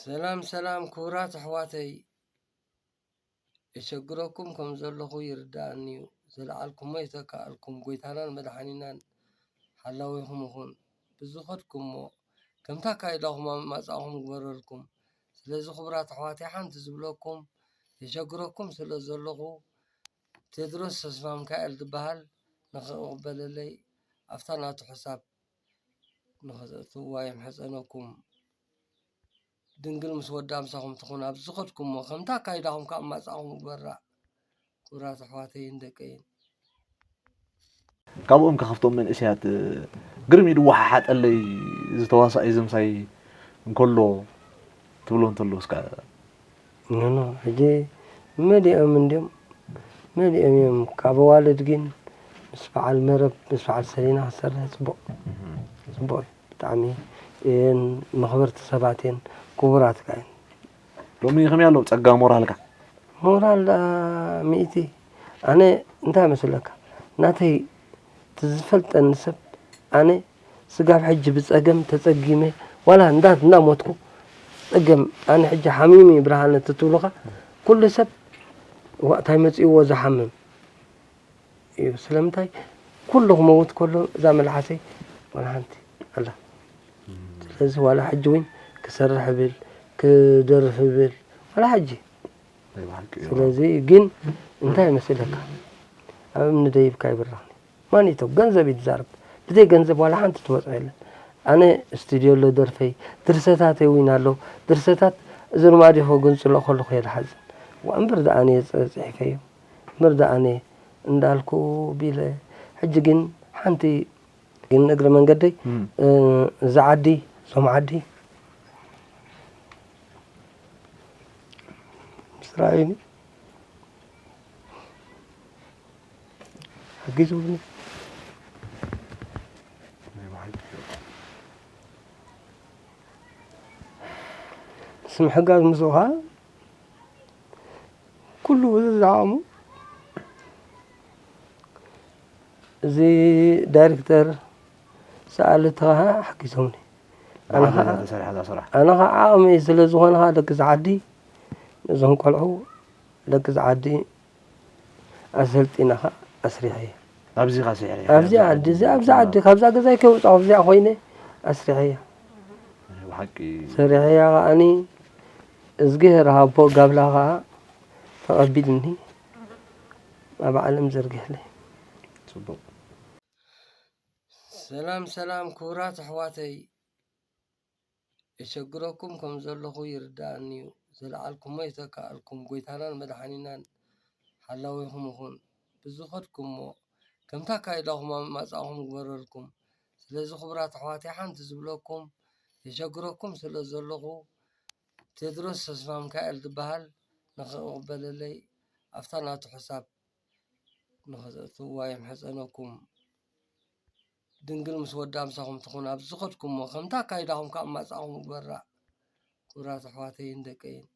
ሰላም ሰላም ክቡራት ኣሕዋተይ፣ የሸግረኩም ከም ዘለኹ ይርዳእኒ እዩ። ዘለዓልኩሞ ይተካእልኩም፣ ጎይታናን መድሓኒናን ሓላዊኹም ይኹን። ብዝኸድኩሞ ከምታ ኣካይዳኹም ኣብ መጻእኹም ግበረልኩም። ስለዚ ክቡራት ኣሕዋተይ ሓንቲ ዝብለኩም፣ የሸግረኩም ስለ ዘለኹ፣ ቴድሮስ ተስፋሚካኤል ዝበሃል ንኽቕበለለይ ኣብታ ናቱ ሕሳብ ንኽተእትውዋ የምሕጸነኩም። ድንግል ምስ ወዳ ምሳኹም ትኹን። ኣብ ዝኸድኩሞ ከምታ ኣካይዳኹም ካብ ማጻኹም ግበራ። ክቡራት ኣሕዋተይን ደቀይን። ካብኦም ከ ካብቶም መንእሰያት ግርም ኢሉ ወሓሓጠለይ ዝተዋሳእ ዘምሳይ እንከሎ ትብሎ እንተሎ እስካ ኖኖ ሕጂ መሊኦም እንዲዮም መሊኦም እዮም። ካብ ኣዋልድ ግን ምስ በዓል መረብ ምስ በዓል ሰሊና ክሰርሕ ፅቡቕ ፅቡቕ እዩ ብጣዕሚ። እየን መኽበርቲ ሰባት እየን ክቡራት ከ እየን። ሎሚ ከመይ ኣሎ ጸጋ ሞራልካ? ሞራል ደኣ ሚእቲ። ኣነ እንታይ መስለካ ናተይ እቲ ዝፈልጠኒ ሰብ ኣነ ስጋብ ሕጂ ብጸገም ተጸጊመ ዋላ እንዳ እንዳሞትኩ ጸገም ኣነ ሕጂ ሓሚሙ እዩ ብርሃነ ትትብሉኻ ኩሉ ሰብ ዋእታይ መጺእዎ ዝሓምም እዩ። ስለምንታይ ኩሉ ክመውት ከሎ እዛ መልሓሰይ ዋላ ሓንቲ ኣላ። ስለዚ ዋላ ሕጂ እውን ክሰርሕ እብል ክደርፍ እብል ዋላ ሕጂ። ስለዚ ግን እንታይ ይመስለካ ኣብ እምኒ ደይብካ ይብራኽኒ ማኒቶ ገንዘብ እዩ ትዛረብ ብዘይ ገንዘብ ዋላ ሓንቲ ትወፅኦ የለን። ኣነ ስቱድዮ ኣሎ ደርፈይ ድርሰታተይ እውን ኣሎ ድርሰታት እዚ ርማዲዮ ከግንፅሎ ከለኹ እየ ዝሓዝን እምበር ደኣ ኣነ እየ ፅሒፈዮ እምበር ደኣ ኣነ እንዳልኩ ቢለ ሕጂ ግን ሓንቲ ግን እግረ መንገደይ እዚ ዓዲ እዞም ዓዲ ምስ ረኣዩኒ ሓጊዙኒ ምስ ምሕጋዝ ምስኡ ከዓ ኩሉ ብዘዝዓቕሙ እዚ ዳይሬክተር ሰኣሊ ተኸሃ ሓጊዞምኒ ኣነ ከዓ ዓቕመይ ስለ ዝኾነ ከዓ ደቂ ዝዓዲ ነዞም ቆልዑ ደቂ ዝዓዲ ኣሰልጢነ ከዓ ኣስሪሐ እየ ኣብዚ ኣብዚ ዓዲ እዚ ኣብዚ ዓዲ ካብዛ ገዛይ ከይወፃኹ ኣብዚኣ ኮይነ ኣስሪሐ እየ ሰሪሐያ ከዓኒ እዝግሄር ሃቦ ጋብላ ከዓ ተቐቢልኒ ኣብ ዓለም ዘርጊሕለይ። ፅቡቕ ሰላም ሰላም ክቡራት ኣሕዋተይ የሸግረኩም ከም ዘለኹ ይርድኣኒ እዩ። ዘለዓልኩሞ ይተክኣልኩም። ጎይታናን መድሓኒናን ሓላዊኹም ይኹን። ብዝኸድኩሞ ከምቲ ኣካይዳኹም ኣመፃእኹም ይግበረልኩም። ስለዚ ክቡራት ኣሕዋተይ ሓንቲ ዝብለኩም የሸግረኩም ስለ ዘለኹ ቴድሮስ ተስፋሚካኤል ዝበሃል ንኽቕበለለይ ኣብታ ናቱ ሕሳብ ንኽተእትውዋ የምሕፀነኩም። ድንግል ምስ ወዳ ምሳኹም ትኹን። ኣብ ዝኸድኩሞ ከምቲ ኣካይዳኹም ካብ ማጻኹም ይግበራ። ክቡራት ኣሕዋተይን ደቀይን።